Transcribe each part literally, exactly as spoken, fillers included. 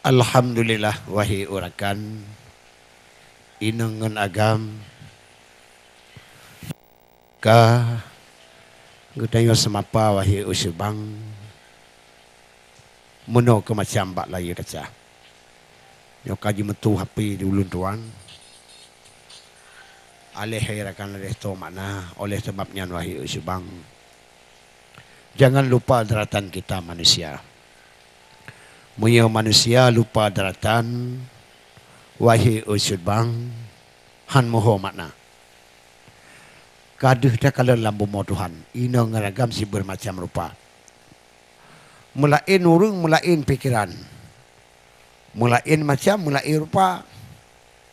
Alhamdulillah, wahé urakan, inong ngon agam, ka geutanyoe seumapa, wahé useubang, meunoe keumacam bak layie kaca. Nyoe ka jimeutu hapé di ulôn tuan. Aléh hai rakan, aléh toe makna, oleh sabab nyan, wahé useubang, jangan lupa daratan kita manusia. Meunyoe manusia lupa daratan, wahé useubang, han meuho makna. Ka deuh takalon lam bumoe Tuhan, inong ngon agam sibeumacam rupa. Meulaén ureuëng, meulaén pikeran. Meulaén macam, meulaén rupa.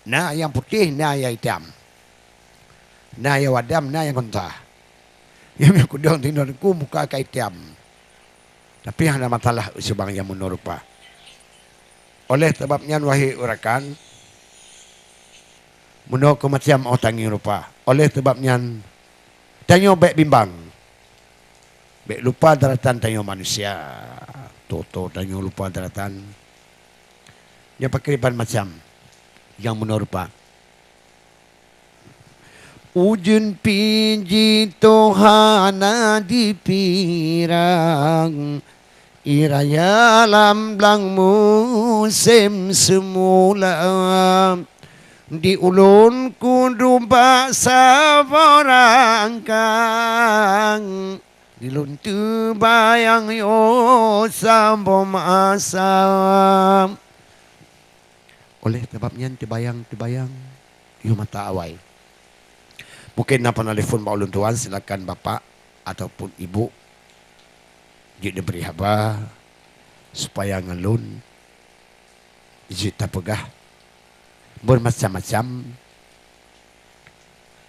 Na nyang putéh, na nyang itam. Na nyang wadam, na nyang konta. Nyang meunyoe kudong tinoe teungku muka ka itam. Tapi hana masalah, useubang nyang meunoe rupa. Oleh sabab nyan, wahé urakan, meunoe keumacam óh tangieng rupa. Oleh sabab nyan, tanyoe bék bimbang. Bék lupa daratan tanyoe manusia. Toe-toe tanyoe lupa daratan. Nyoe pakriban macam nyang meunoe rupa. Ujeuen pih jitoe hana jipirang, ie raya lam blang musém seumula. Di ulôn kudubak saboh rangkang, di lôn teubayang yoh saboh masa. Oleh sabab nyan teubayang-teubayang yoh mata awai. Mungken na peunelepon bak ulôn tuan, silakan bapak ataupun ibu jeuet neubri haba supaya ngon lôn jeuet tapeugah beumacam-macam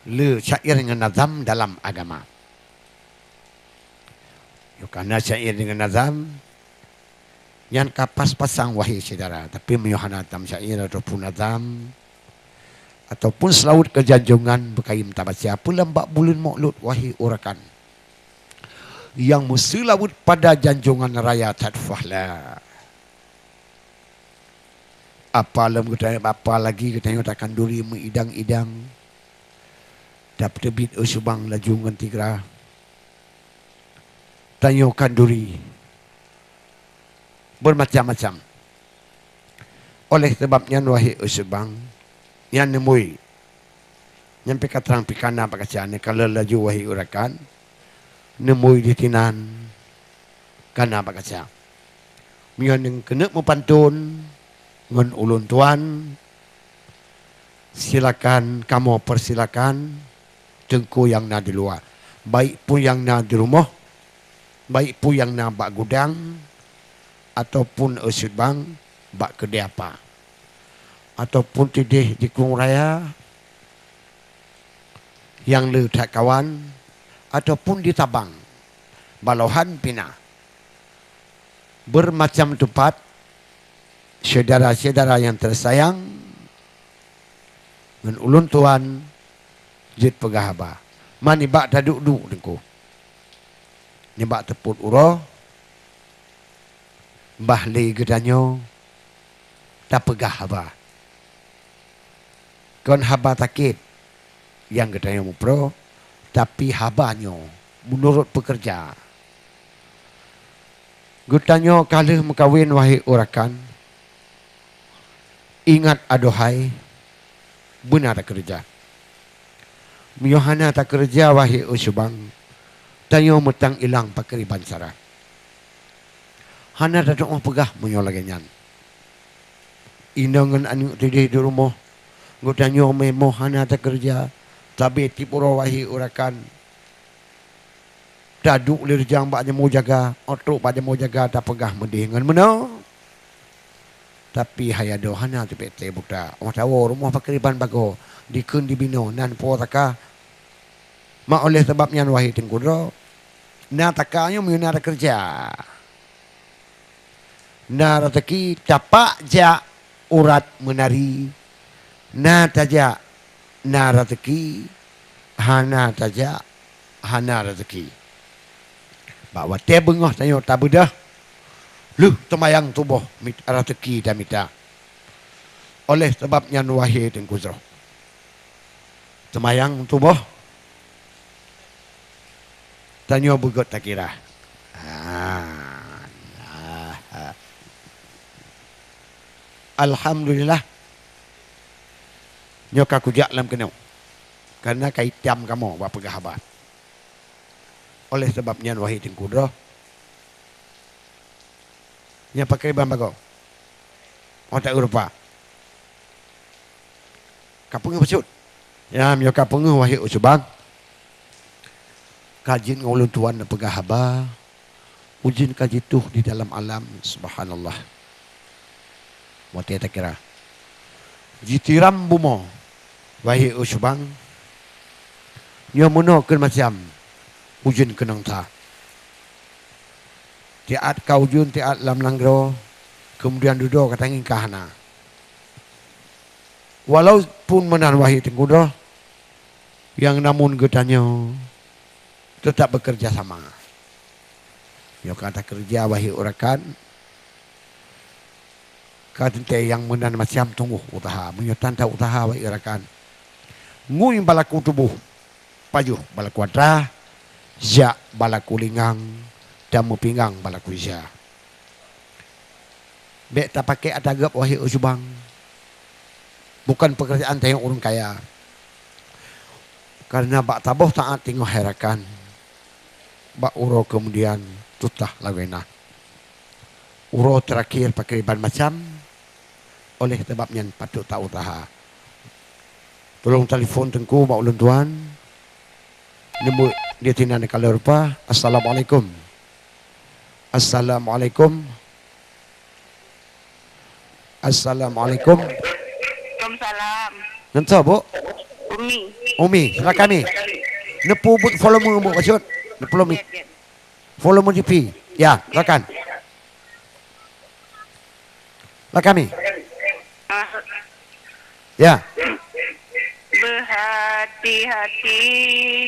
le syair ngon nazam dalam agama. Yoh kana syair deungon nazam, nyan ka pas-pasang wahé syedara. Tapi meunyoe hana tam syair ataupun nazam, ataupun seulaweuet keujanjongan beukayém tabaca peulam bak buleuen Maulud, wahé urakan, nyang meuseulaweuet pada janjongan raya that fahla. Apa lom geutanyoe, apa lagi geutanyoe takanduri meuidang-idang, tapeuteubiet useubang laju ngon tigra. Tanyoe kanduri beumacam-macam. Oleh sabab nyan, wahé useubang, nyan neumui. Nyan pih ka trang pih kana bak kaca, neukalon laju, wahé urakan, neumui ditinan kana bak kaca. Meunyoe neueng keuneuk meupanton ngon ulôn tuan, silakan, kamoe persilakan teungku nyang na di luwa, baik pun nyang na di rumoh, baik pun nyang na bak gudang, ataupun useubang bak keudè apa, ataupun tideh di krueng raya nyang le that kawan, ataupun di tabang, balohan pih na. Beumacam teumpat, syedara-syedara nyang teusayang, ngon ulôn tuan jeuet peugah haba. Man nibak taduek-duek teungku, nibak teupot uroe, bah lé geutanyoe tapeugah haba. Kon haba sakét nyang geutanyoe muproh, tapi haba nyoe meunurot peukeureuja. Geutanyoe ka lheueh meukawen, wahé urakan, ingat adohai, beuna takeureuja. Meunyoe hana takeureuja, wahé useubang, tanyoe meutang ilang pakriban cara. Hana tatuoh peugah meunyoe lagée nyan. Inong ngon aneuëk tideh di rumoh, geutanyoe meunyoe hana takeureuja, tabe tiep uroe, wahé urakan, taduek lé reujang bak jamoe jaga, óh trok bak jamoe jaga tapeugah meudeh ngon meunoe. Tapi hai adoe hana teupék tée buta, óh tawoe rumoh pakriban bagoe, dikheun dibinoe nan po taka. Ma oleh sabab nyan, wahé teungku droe, na taka nyoe meunyoe na takeureuja. Na raseuki tapak jak urat meunari, na tajak na raseuki, hana tajak hana raseuki. Bak watée beungoh tanyoe tabeudôh, Lheueh teumayang tuboh mit-, raseuki tamita. Oleh sabab nyan, wahé Teungku Droe, teumayang tuboh, tanyoe beugét takira. Ah, nah. Alhamdulillah, nyoe ka kujak lam keunoe, kareuna ka itam kamoe bak peugah haba. Oleh sabab nyan, wahé Teungku Droe, nyang pakriban bagoe, oh, ta-eu rupa. Ka peungeuh bacut. Ya, meunyoe ka peungeuh, wahé U Subang, ka jeuet ngon ulôn tuan neupeugah haba, ujeuen ka jituh di dalam alam, subhanallah. Watée takira, jitiram bumoe, wahé U Subang, nyoe meunoe keu macam ujeuen keunong that. Tiat ka ujeuen, tiat lam nanggroe, keumudian dudoe ka tangieng ka hana. Walaupun meunan, wahé Teungku Droe, nyang namun geutanyoe teutap beukeureuja sama. Nyoe ka takeureuja, wahé rakan, ka teuntée nyang meunan macam teungoh useuha. Meunyoe tan ta-useuha, wahé rakan, ngui bak laku tuboh, pajoh bak laku atra, jak bak laku lingang, dan meupinggang bak laku ija. Bék tapakék atra geueb, wahé U Subang. Bukon peukeurajaan tanyoe ureuëng kaya. Kareuna bak saboh saát teungoh, hai rakan, bak uroe keumudian susah lagée na. Uroe teurakhir pakriban macam, oleh sabab nyan patot ta-useuha. Tulông telepon Teungku bak ulôn tuan. Neubeuet di sinan ka lheueh rupa. Assalamualaikum. Assalamualaikum. Assalamualaikum. Waalaikumsalam. Ngon soe, Bu? Umi. Umi, silakan, Mi. Neupeubuet volume, Bu, bacut. Neupeubuet volume. Jeuet, jeuet. Volume T V. Ya, silakan. Silakan, Mi. Ah. Ya. Beuhati-hati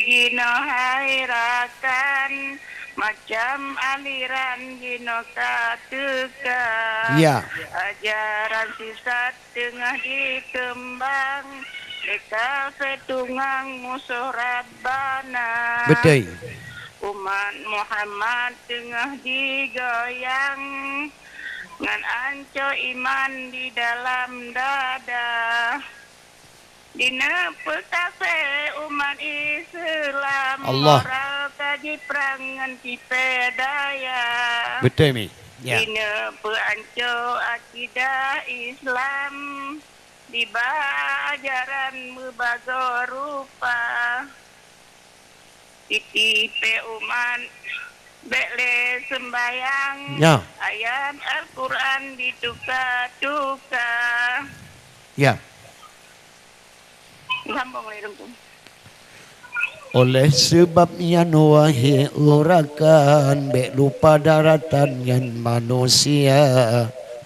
jinoe hai rakan, macam aliran jinoe ka teuka. Ya. Ajaran sisat teungoh jikeumbang, lé kafé tungang musoh Rabbana. Beutôi. Umat Muhammad teungoh jigoyang, ngon anco iman di dalam dada. Dineupeukafe umat Islam, Allah. Moral ka jiprang ngon tipée daya. Beutôi, Mi. Ya. Dineupeuanco akidah Islam, diba ajaran meubagoe rupa. Ditipée umat bék lé seumbayang, ya, ayat Al-Quran dituka-tuka. Ya. Sambong lé Teungku. Oleh sabab nyan, wahé rakan, bék lupa daratan ngon manusia.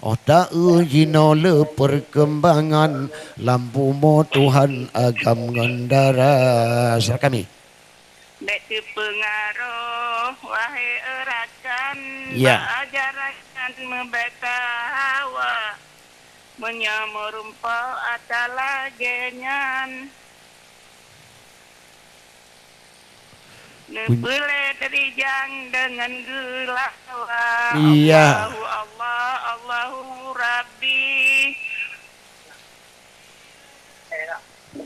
Oh, ta-eu jinoe le peurkeumbangan lam bumoe Tuhan agam ngon dara. Silakan, Mi. Bék teupeungaroh, wahé rakan, ya, bak ajaran nyang meubeta hawa. Meunyoe meurumpok atra lagée nyan, neupeulét rijang deungon geulawa. Iya. Allahu Allah, Allahu Rabbi.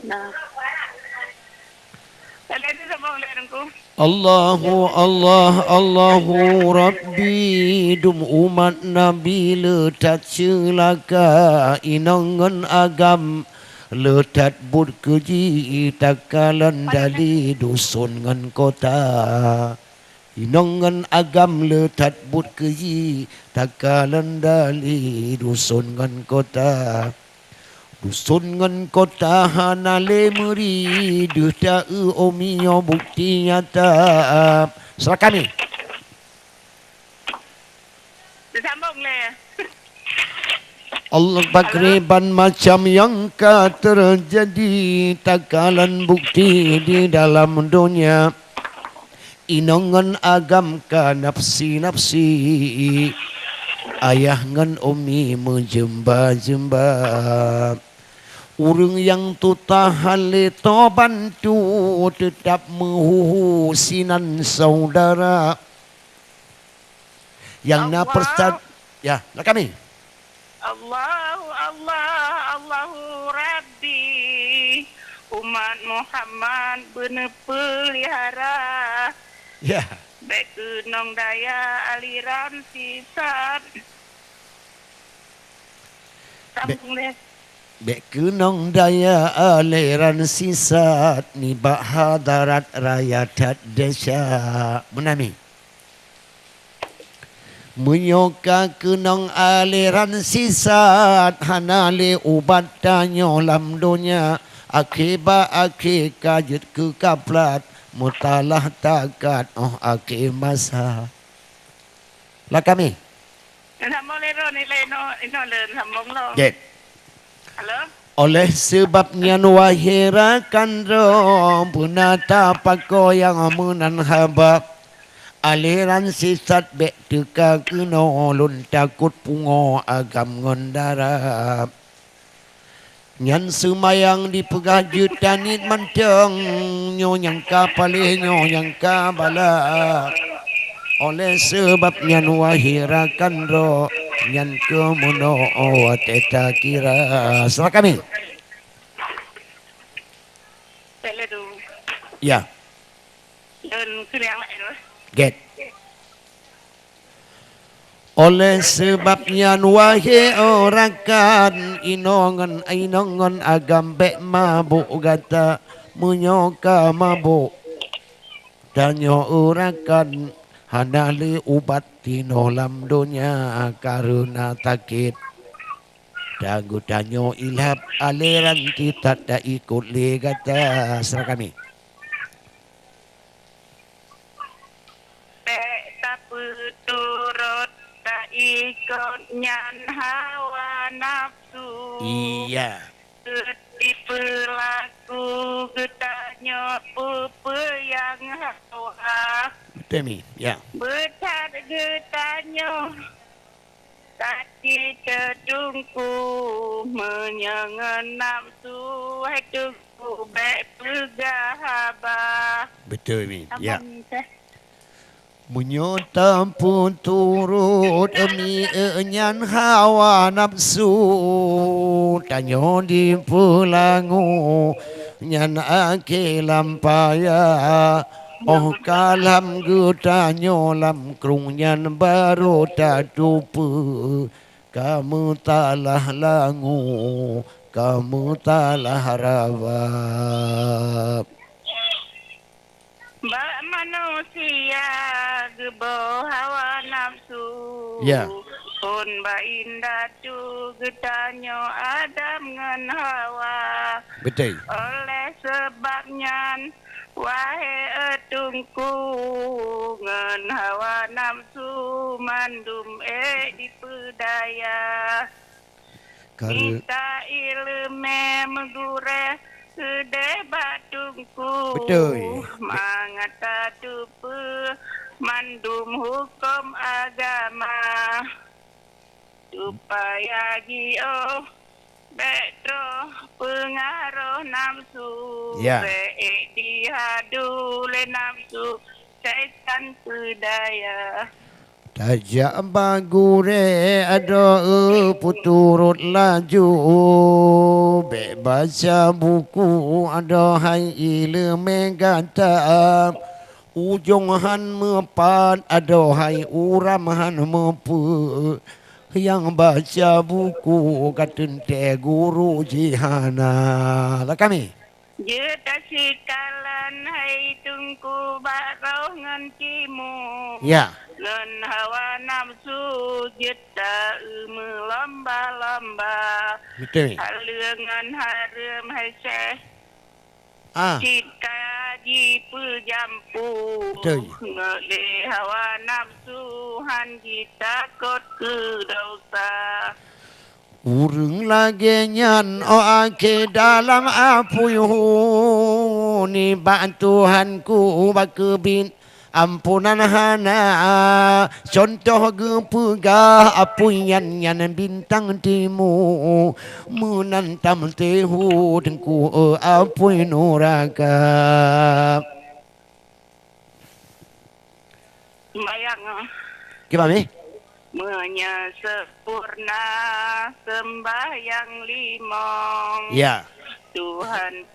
Nah. Tadi itu sama oleh Teungku. Allahu Allah, Allahu Rabbi, dum umat Nabi le that ceulaka, inong ngon agam le that buet keuji, takalon dali duson ngon kota. Inong ngon agam le that buet keuji, takalon dali duson ngon kota. Duson ngon kota hana lé meuri, deuh ta-eu Umi nyoe bukeuti nyata. Silakan, Mi. Disambung lé. Allah pakriban macam nyang ka teujadi, takalon bukeuti di dalam donya. Inong ngon agam ka nafsi-nafsi. Ayah ngon umi meujemba-jemba. Ureuëng nyang tutah hale toban tu, teutap meuhuhu sinan saudara. Nyang na Allah. Persat-, ya, lakami. Allahu Allah, Allahu Rabbi, umat Muhammad beuneupeulihara. Ya. Bék keunong daya aliran sisat. Bék, sambung deh. Bék keunong daya aliran sisat nibak hadarat raya that desya. Meunami. Meunyoe ka keunong aliran sisat, hana lé ubat tanyoe lam donya, akhé bak akhé ka jeuet keu kaplat, meutalah takat óh akhé masa. Lakami. Sambung lé droe nilai inoe, inoe lé sambung lom. Jeuet. Halo? Oleh seubab nyan, wahé rakan droe, beuna tapakoe nyang meunan haba. Aliran sisat bék teuka keunoe, lôn takot pungoe agam ngon dara. Nyan seumayang dipeugah jeuet tanit mantong, nyoe nyang ka paléh, nyoe nyang ka bala. Oleh seubab nyan, wahé rakan droe, nyan keuh meunoe watée takira. Seurah kami. Halo. Ya. Lôn keuneuk laén, wah. Get. Oleh seubab nyan, wahé rakan, inong ngon, inong ngon agam bék mabök gata. Meunyoe ka mabök, tanyoe rakan, hana lé ubat tinoe lam donya kareuna sakét. Tanggeutanyoe ilhab aliran sisat taikot lé gata. Seurah kami. Bék tapeuturot taikot nyan hawa nafsu. Iya. Dipeulaku geutanyoe peue-peue nyang hawa. Beutôi, Mi. Ya. Beuthat geutanyoe Tapi teutungku meunyoe ngon nafsu, hai teungku bék peugah haba. Beutôi, Mi. Ya. Abang teh. Meunyoe tapeuturot, Mi, nyan hawa nafsu, tanyoe dipeulangu, nyan akhé lam paya. Óh ka lam geutanyoe lam krueng nyan barô tateupeue, ka meutalah langue, ka meutalah raba. Bak manusia geuboh hawa nafsu. Ya. Phon bak indatu geutanyoe Adam ngon Hawa. Beutôi. Oleh seubab nyan, wahé teungku, ngon hawa nafsu mandum ék dipeudaya. Kare- Mita iéleumé meugurée keudeh bak teungku. Beutôi. Mangat tateupeue mandum huköm agama. Supaya jiôh bék troh peungaroh nafsu, ya, bék ék jihadu lé nafsu, syaitan peudaya. Tajak bak gurée adoe peuturot laju, bék baca buku adoe hai iéleumé gata. Ujong han meupat adoe hai uram han meupeue. Nyang baca buku ka teuntée guru jih hana. Lakami. Jeuet tasikalian hai teungku bak roh ngon timu. Ya. Ngon hawa nafsu jeuet ta-eu meulomba-lomba. Beutôi. Haleue ngon hareuem hai syeh. Ah. Cit ka jipeujampu. Beutôi. Ngon lé hawa nafsu han jitakot keu desya. Ureuëng lagée nyan, oh, akhé dalam apui hu, nibak Tuhanku bak keubiet. Amponan hana, contoh geupeugah apui nyan, nyan bintang timu, meunan tam tehu teungku, apui nuraka. Sembahyang. Kiban, Mi? Meunyoe sempurna sembahyang limong, Ya. Tuhan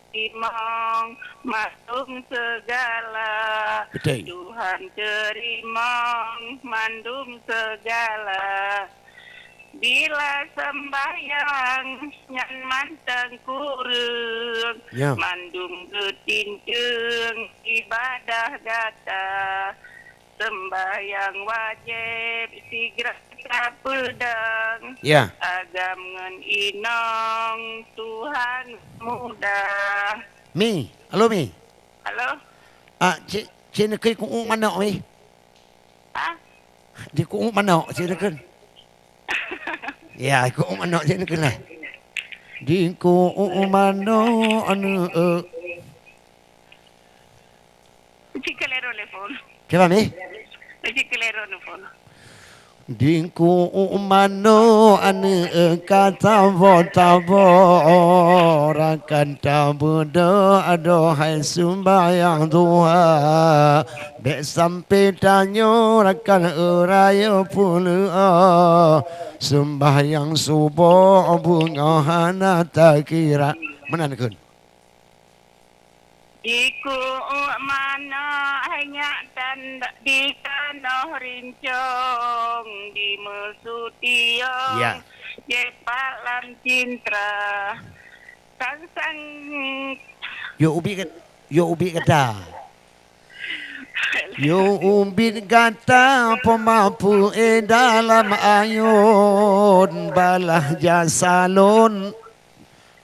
timong mandum segala. Betul. Tuhan teurimong mandum segala. Bila sembahyang nyan mantong kureueng, Ya. Mandum geutinteung ibadah gata. Sembahyang wajéb sigra tapeudong. Ya. Agam ngon inong Tuhan mudah. Mi, halo Mi. Halo. Ah, cik, cik neukeu ku'uk manok Mi. Ha? Di ku'uk manok cik neukeu. Ya, ku'uk manok cik neukeu lah. Di ku'uk manok aneuk. Cik keliru telepon. Kiban, Mi? Cik keliru telepon. Di ku'uk manok aneuk ka tabo-tabo, rakan tabeudôh adoe hai sembahyang duha. Bék sampoe tanyoe rakan rayeuk pulo, sembahyang suboh beungoh hana takira. Meunan kheun. Di ku'uk manok nyak tan di tanoh rincong, di meusu tiong, Ya. Jepak lam cintra. Sang-sang. Yo ubit kat-, yo ubit gata. Yo ubit gata peumapue dalam ayôn, balah jasa lôn.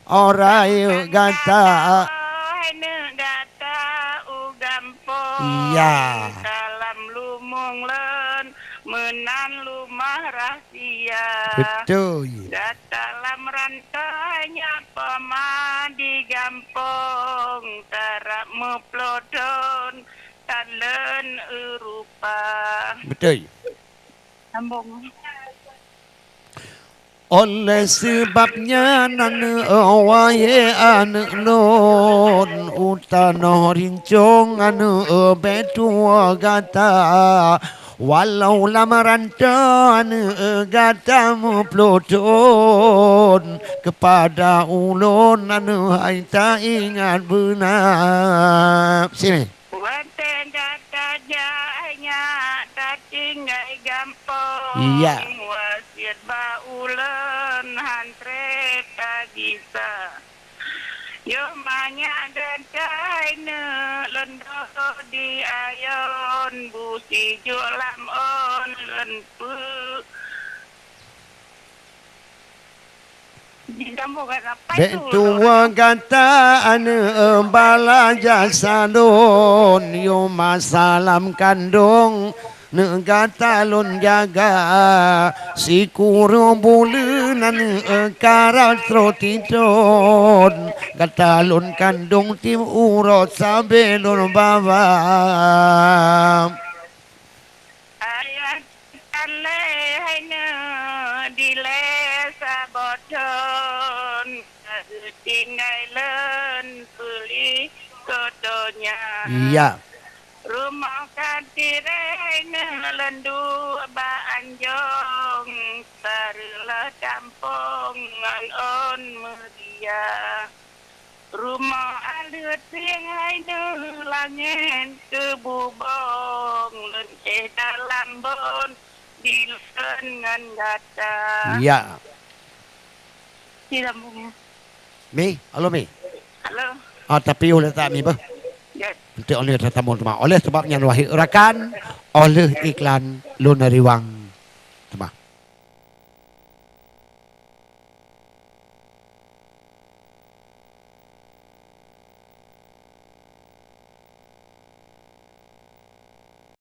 Orai gata. Hai neuk gata u gampông. Iya. Dalam lumong lôn meunan lumah rahsia. Betul. Gata lam rantau nyak poma di gampông, tarap meuplôdôn tan lôn eu rupa. Betul. Sambung. Oleh sebab nyan aneuk, wahé aneuk lôn, u tanoh rincong aneuk, bék tuwoe gata. Walau lam rantau aneuk, gata meuplôdôn, keupada ulôn aneuk hai taingat beuna. Sini. Watèe gata jak nyak tatinggai gampông, Iya. Wasiet bak ulôn han trép tagisa. Yoh manyak gata hai neuk lôn droe di ayôn, bu sijuek lam ôn lôn peu- Bék tuwoe gata aneuk, bala jasa lôn, yoh masa lam kandông neuk gata lôn jaga. Sikureueng buleuen aneuk, karab trôh titôn, gata lôn kandông tiep uroe sabe lôn baba. Ayah tan lé hai neuk dilèe saboh thôn, ka geutinggai lôn peuleueh keu donya. Iya. Rumoh ka tirèe hai neuk lôn duek bak anjông, tareuloh tampông ngon ôn meudia. Rumoh aleuet sieng hai neuk langét keu bubông, lôn éh dalam bôn di lôn ngon gata. Ya. Di lambung. Mi, halo Mi. Halo. Ah, tapi ulèe that Mi beuh. Ya. Eunteuk ulèe that tamong teuma. Oleh sebab nyan wahé rakan, oleh iklan lôn riwang teuma.